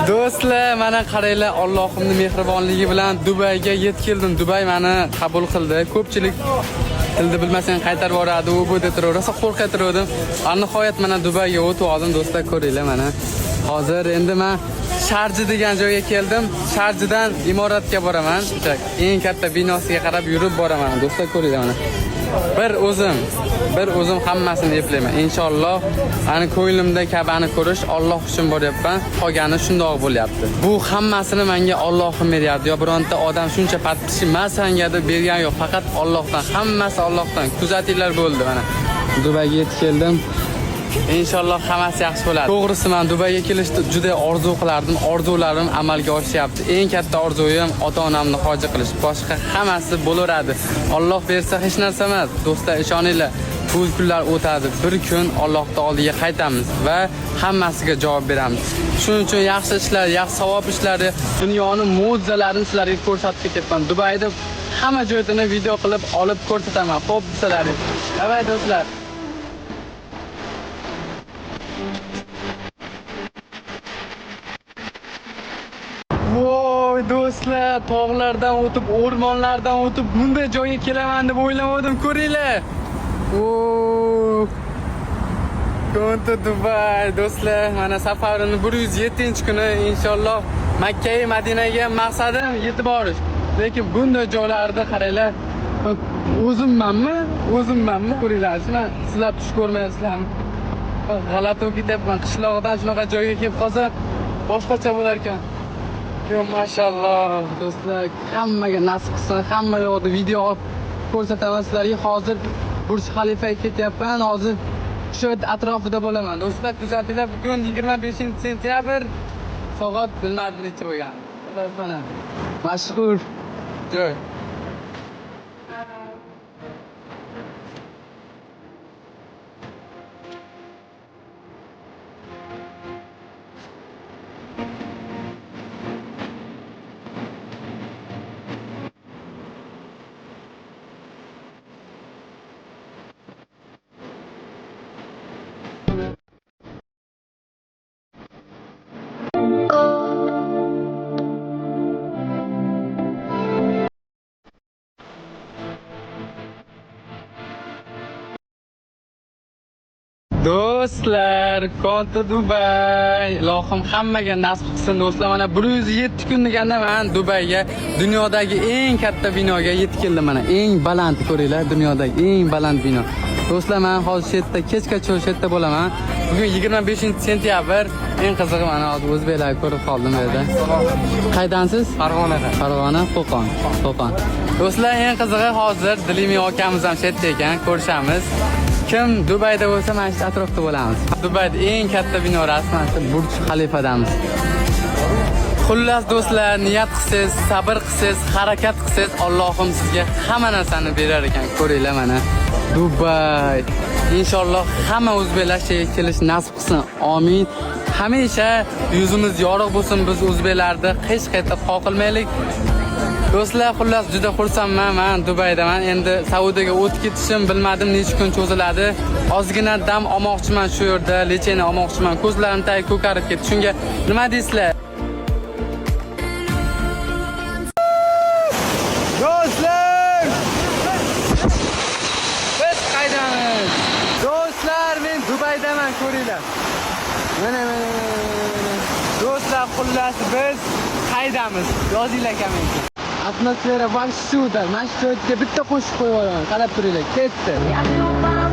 Do'stlar, mana qaranglar, Allohimning mehribonligi bilan Dubayga yetib keldim. Dubay meni qabul qildi. Ko'pchilik tilni bilmasang qaytarib yuboradi, u bu deb turib, rosa qo'rqatirdim. Nihoyat mana Dubayga o'tib oldim, do'stlar, ko'ringlar mana. Hozir endi men Sharji degan joyga keldim. Sharjidan imoratga boraman. O'sha eng katta binosiga qarab yurib boraman. Do'stlar, ko'ringlar mana. Bir o'zim hammasini eplayman. Inshaalloh, ani ko'nglimda Ka'bani ko'rish Alloh uchun boryapman. Qolgani shundoq bo'lyapti. Bu hammasini menga Allohim beryapti. Yo bironta odam shuncha подписчик man sanga deb bergan yo'q. Faqat Allohdan, hammasi Allohdan. Kuzatinglar bo'ldi mana. Dubayga yetib keldim. Inshaalloh hammasi yaxshi bo'ladi. To'g'risi men Dubayga kelishni juda orzu qilardim. Orzularim amalga oshyapti. Eng katta orzuyim ota-onamni hoji qilish. Boshqa hammasi bo'laveradi. Alloh bersa hech narsa emas. Do'stlar, ishoninglar. Bu kunlar o'tadi. Bir kun Allohning oldiga qaytamiz va hammasiga javob beramiz. Shuning uchun yaxshi ishlar, yaxshi savob ishlari, dunyoni mo'jizalarini sizlarga ko'rsatib ketyapman. Dubayda hamma joyini video qilib olib ko'rsataman. Xo'p, desalaring. Давай, do'stlar. Voy do'stlar, tog'lardan o'tib, o'rmonlardan o'tib bunday joyga kelaman deb o'ylamadim, ko'ringlar. Oo. Konta Dubay do'stlar, mana safarimni 107-kuni inshaalloh Makka va Madinaga maqsadim yetib borish. Lekin bunday joylarda qaranglar, o'zimmanmi? O'zimmanmi? Ko'ringlar, sizlar tush ko'rmayapsizlarmi? G'alati bo'lib ketyapman. Qishloqdan shunaqa joyga kelib qolsa boshqacha bo'lar ekan. Yo, mashalloh do'stlar, hammaga nasib qilsin, hamma yoqda video olib ko'rsataman sizlarga. Hozir Burj Xalifaga ketyapman, hozir shu atrofida bo'laman. Do'stlar, kuzatinglar, bugun 25 sentyabr, soat bilmadim necha bo'lgan. Mana mashhur joy. Do'stlar, Konta Dubay. Ilohim hammaga nasib qilsin do'stlar. Mana 107 kun deganda men Dubayga, dunyodagi eng katta binoga yetib keldim mana. Eng baland ko'ringlar, dunyodagi eng baland bino. Do'stlar, men hozir shu yerda kechgacha shu yerda bo'laman. Bugun 25 sentyabr. Eng qizig'i mana hozir o'zbeklarni ko'rib qoldim bu yerda. Qaydansiz? Farg'onadan. Farg'ona, Qo'qon. Qo'qon. Do'stlar, eng qizig'i hozir Dilimi akamiz ham shu yerda ekan, ko'rishamiz. Kim Dubayda bo'lsa, mana shu atrofda bo'lamiz. Dubayda eng katta bino rasman shu Burj Xalifadamiz. Xullas do'stlar, niyat qilsangiz, sabr qilsangiz, harakat qilsangiz, Allohim sizga hamma narsani berar ekan. Ko'ringlar mana Dubay. Inshaalloh hamma o'zbeklar shu yerga kelish nasib qilsin. Amin. Hamisha yuzimiz yorug' bo'lsin, biz o'zbeklarni hech qayerda qoqilmaylik. Do'stlar, xullas juda xursandman. Men Dubaydaman. Endi Saudiyaga o'tib ketishim bilmadim necha kun cho'ziladi. Ozgina dam olmoqchiman shu yerda, лечение olmoqchiman. Ko'zlarim tagi ko'karib ketdi. Shunga nima deysizlar? Do'stlar! Biz qaydamiz? Do'stlar, men Dubaydaman, ko'ringlar. Mana mana mana. Do'stlar, xullas biz qaydamiz? Yozinglar kommentga. Atmosfera вообще. Mana shu joyga bitta qo'shiq qo'yib yuboraman. Qarab turinglar. Ketdi. I feel fine.